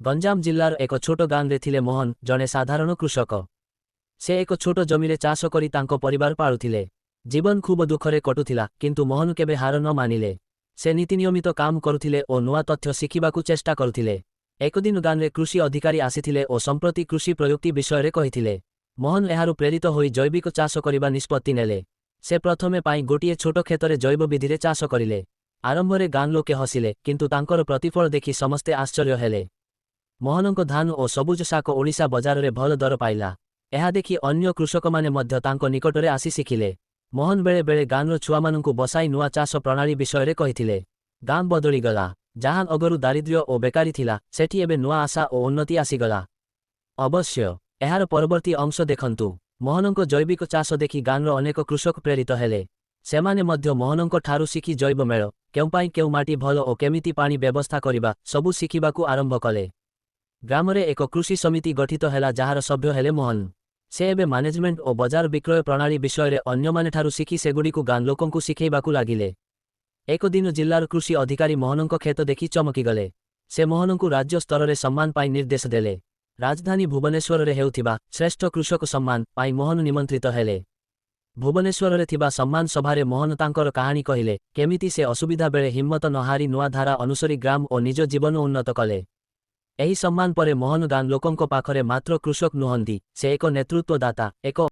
ଗଞ୍ଜାମ ଜିଲ୍ଲାର ଏକ ଛୋଟ ଗାଁରେ ଥିଲେ ମୋହନ, ଜଣେ ସାଧାରଣ କୃଷକ। ସେ ଏକ ଛୋଟ ଜମିରେ ଚାଷ କରି ତାଙ୍କ ପରିବାର ପାଳୁଥିଲେ। ଜୀବନ ଖୁବ ଦୁଃଖରେ କଟୁଥିଲା, କିନ୍ତୁ ମୋହନ କେବେ ହାର ନ ମାନିଲେ। ସେ ନୀତି ନିୟମିତ କାମ କରୁଥିଲେ ଓ ନୂଆ ତଥ୍ୟ ଶିଖିବାକୁ ଚେଷ୍ଟା କରୁଥିଲେ। ଏକଦିନ ଗାଁରେ କୃଷି ଅଧିକାରୀ ଆସିଥିଲେ ଓ ସମ୍ପ୍ରତି କୃଷି ପ୍ରଯୁକ୍ତି ବିଷୟରେ କହିଥିଲେ। ମୋହନ ଏହାରୁ ପ୍ରେରିତ ହୋଇ ଜୈବିକ ଚାଷ କରିବା ନିଷ୍ପତ୍ତି ନେଲେ। ସେ ପ୍ରଥମେ ପାଇଁ ଗୋଟିଏ ଛୋଟ କ୍ଷେତରେ ଜୈବ ବିଧିରେ ଚାଷ କରିଲେ। ଆରମ୍ଭରେ ଗାଁ ଲୋକେ ହସିଲେ, କିନ୍ତୁ ତାଙ୍କର ପ୍ରତିଫଳ ଦେଖି ସମସ୍ତେ ଆଶ୍ଚର୍ଯ୍ୟ ହେଲେ। ମୋହନଙ୍କ ଧାନ ଓ ସବୁଜ ଶାକ ଓଡ଼ିଶା ବଜାରରେ ଭଲ ଦର ପାଇଲା। ଏହା ଦେଖି ଅନ୍ୟ କୃଷକମାନେ ମଧ୍ୟ ତାଙ୍କ ନିକଟରେ ଆସି ଶିଖିଲେ। ମୋହନ ବେଳେ ବେଳେ ଗାଁର ଛୁଆମାନଙ୍କୁ ବସାଇ ନୂଆ ଚାଷ ପ୍ରଣାଳୀ ବିଷୟରେ କହିଥିଲେ। ଗାଁ ବଦଳିଗଲା। ଯାହା ଅଗରୁ ଦାରିଦ୍ର୍ୟ ଓ ବେକାରୀ ଥିଲା, ସେଠି ଏବେ ନୂଆ ଆଶା ଓ ଉନ୍ନତି ଆସିଗଲା। ଅବଶ୍ୟ ଏହାର ପରବର୍ତ୍ତୀ ଅଂଶ ଦେଖନ୍ତୁ। ମୋହନଙ୍କ ଜୈବିକ ଚାଷ ଦେଖି ଗାଁର ଅନେକ କୃଷକ ପ୍ରେରିତ ହେଲେ। ସେମାନେ ମଧ୍ୟ ମୋହନଙ୍କ ଠାରୁ ଶିଖି ଜୈବ ମେଳ, କେଉଁ ପାଇଁ କେଉଁ ମାଟି ଭଲ ଓ କେମିତି ପାଣି ବ୍ୟବସ୍ଥା କରିବା, ସବୁ ଶିଖିବାକୁ ଆରମ୍ଭ କଲେ। ଗ୍ରାମରେ ଏକ କୃଷି ସମିତି ଗଠିତ ହେଲା, ଯାହାର ସଭ୍ୟ ହେଲେ ମୋହନ। ସେ ଏବେ ମ୍ୟାନେଜମେଣ୍ଟ ଓ ବଜାର ବିକ୍ରୟ ପ୍ରଣାଳୀ ବିଷୟରେ ଅନ୍ୟମାନଠାରୁ ଶିଖି ସେଗୁଡ଼ିକୁ ଗାଁ ଲୋକଙ୍କୁ ଶିଖେଇବାକୁ ଲାଗିଲେ। ଏକଦିନ ଜିଲ୍ଲାର କୃଷି ଅଧିକାରୀ ମୋହନଙ୍କ କ୍ଷେତ ଦେଖି ଚମକିଗଲେ। ସେ ମୋହନଙ୍କୁ ରାଜ୍ୟ ସ୍ତରରେ ସମ୍ମାନ ପାଇଁ ନିର୍ଦ୍ଦେଶ ଦେଲେ। ରାଜଧାନୀ ଭୁବନେଶ୍ୱରରେ ହେଉଥିବା ଶ୍ରେଷ୍ଠ କୃଷକ ସମ୍ମାନ ପାଇଁ ମୋହନ ନିମନ୍ତ୍ରିତ ହେଲେ। ଭୁବନେଶ୍ୱରରେ ଥିବା ସମ୍ମାନ ସଭାରେ ମୋହନ ତାଙ୍କର କାହାଣୀ କହିଲେ, କେମିତି ସେ ଅସୁବିଧା ବେଳେ ହିମ୍ମତ ନ ହାରି ନୂଆ ଧାରା ଅନୁସରି ଗ୍ରାମ ଓ ନିଜ ଜୀବନ ଉନ୍ନତ କଲେ। ଏହି ସମ୍ମାନ ପରେ ମୋହନ ଗାଁ ଲୋକଙ୍କ ପାଖରେ ମାତ୍ର କୃଷକ ନୁହନ୍ତି, ସେ ଏକ ନେତୃତ୍ୱଦାତା, ଏକ